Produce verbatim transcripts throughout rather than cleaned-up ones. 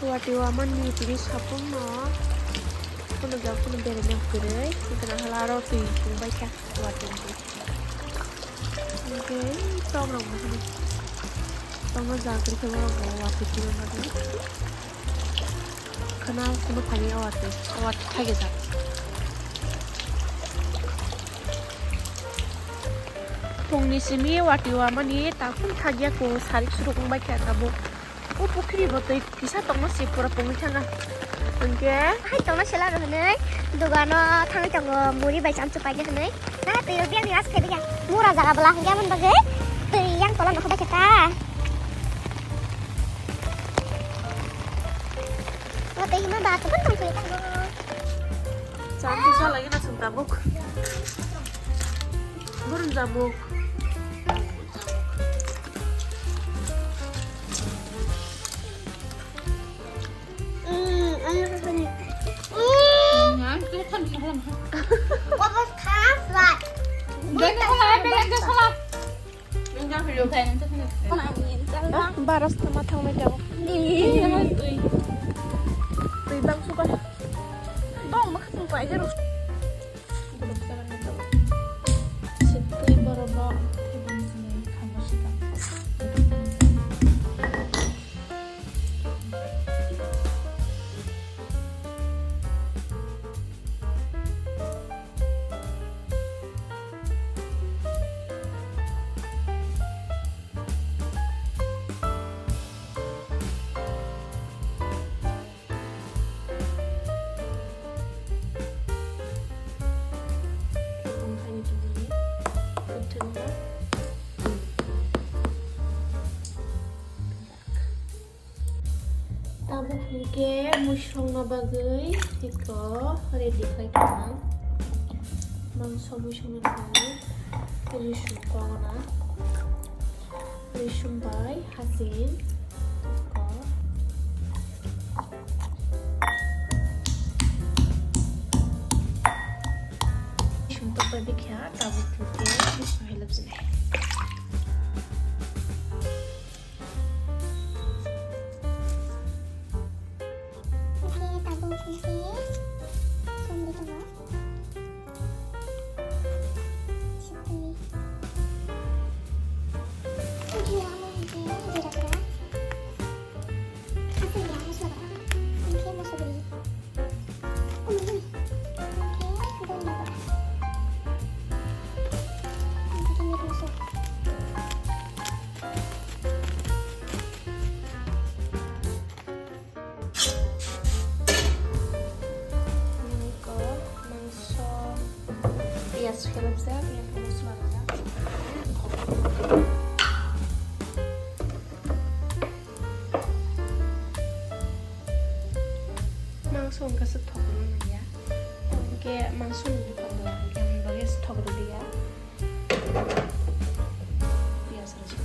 Watwi wamani tini saphangno phunukjak phano berajak kwrwi, hwnkhe hala aro twi tongbaikha watwi twi. Hwnkhe tokrokbo hwnwi tongo, jagri khe borokbo watwi twi bagwi. Khwna phunukphani o watwi, o watwi thaigajak. Phungni simi watwi wamani takhum thagya ko sarik suruk wngbaikha tabuk. O pukhri bo twi kisa tongma se pura pungwi thanga. Hwnkhe hai tongma se laro hwnwi dogano thangwi tongo, muri bai chamchwk paide hwnwi. Na twi rw biyang ni as khe biyang. Mura jaga bwla hwnkhe aboni bagwi twi yang tola nokho bai khe ta. O twi hima ba tong tong twi tong. Chamchwk salai na chwng tabuk. Burun jabuk. Baras tama thangmai tao. Twi bang suka. Tong ma khasung pai jero. Sitwi borok no thaiban sini khamar sika. Tabuk hwnkhe muisongna bagwi tiko ready khlai tongma. Mangso muisongna bagwi risum kogna. Risum bai haching. Risum tok bai bikha tabuk hwnkhe risum hai lobjini. Oke, tabuk hwnkhe songwi tongo. Sitwi. Oke, amo hwnkhe jera jera. Aswk ya, mosla rok. Hwnkhe mosla guri. Omo hwnkhe donya rok. Hwnkhe meat mosla. Mangso, mangso, piyaj khe rwjak, yang khe mosla rwjak. Mangso wngkha se thok rwna nangya, hwnkhe mangso ni bwkha bo hwnkhe aboni bagwi se thok rwliya. Piyaj rwjak.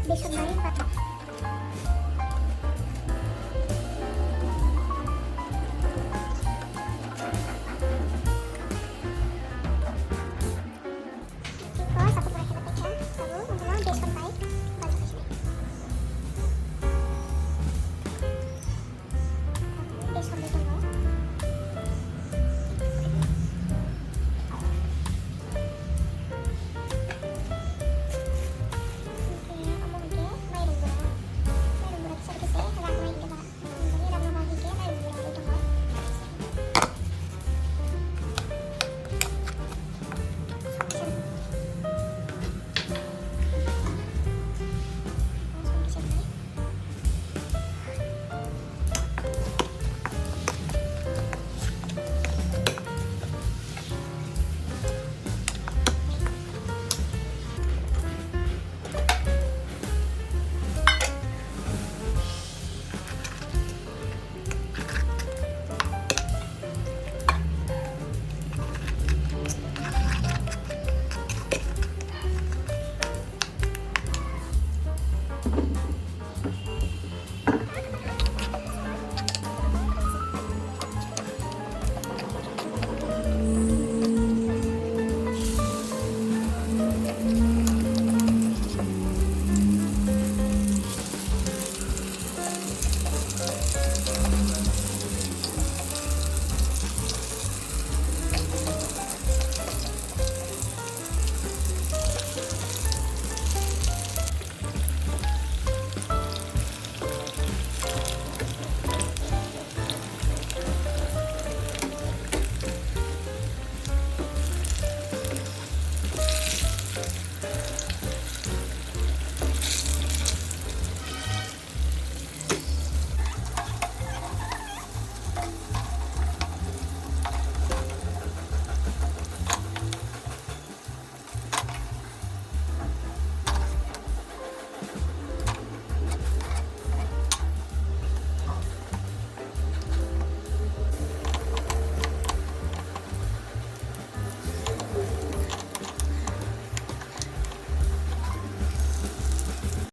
Beson bai.